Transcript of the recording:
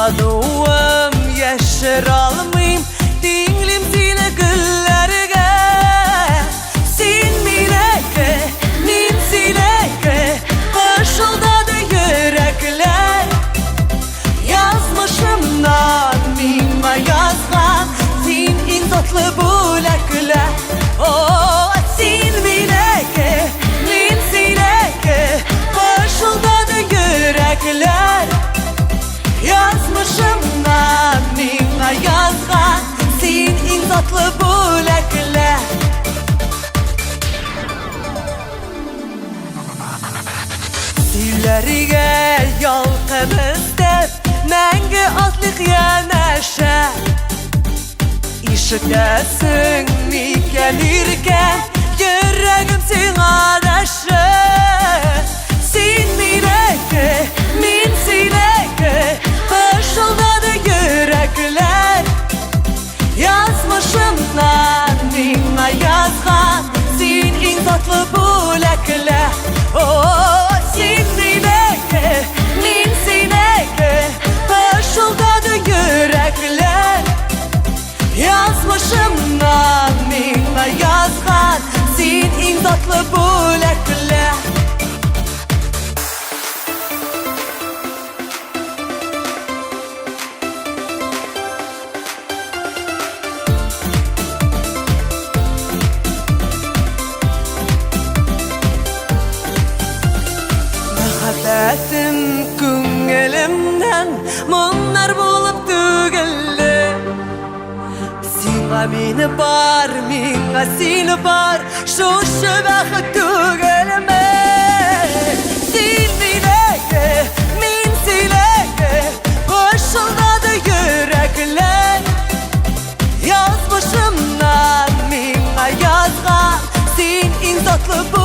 Соклануым яшерә алмыйм, тиңлим сине гөлләргә. Син минеке, мин синеке, пышылдады йөрәкләр. Язмышымнан миңа язган, син иң затлы бүләкләр. О, син минеке, мин синеке, пышылдады йөрәкләр. Язмышымнан миңа язган, син иң затлы бүләкләр. Сөйләргә ялкын эстәп, мәңге атлыйк янәшә. Ишетәсең микән, иркәм, йөрәгем сиңа дәшә. Син минеке, мин синеке, пышылдады йөрәкләр. Язмышымнан миңа язган, син иң затлы бүләкләр. О, син минеке, мин синеке, пышылдады йөрәкләр. Язмышымнан миңа язган, син иң затлы бүләкләр. Мәхәббәтем күңелемнән моңнар булып түгелде. Сиңа мине бар, миңа сине бар, шушы бәхет түгелме? Син минеке, мин синеке, пышылдады йөрәкләр. Язмышымнан миңа язган, син иң затлы.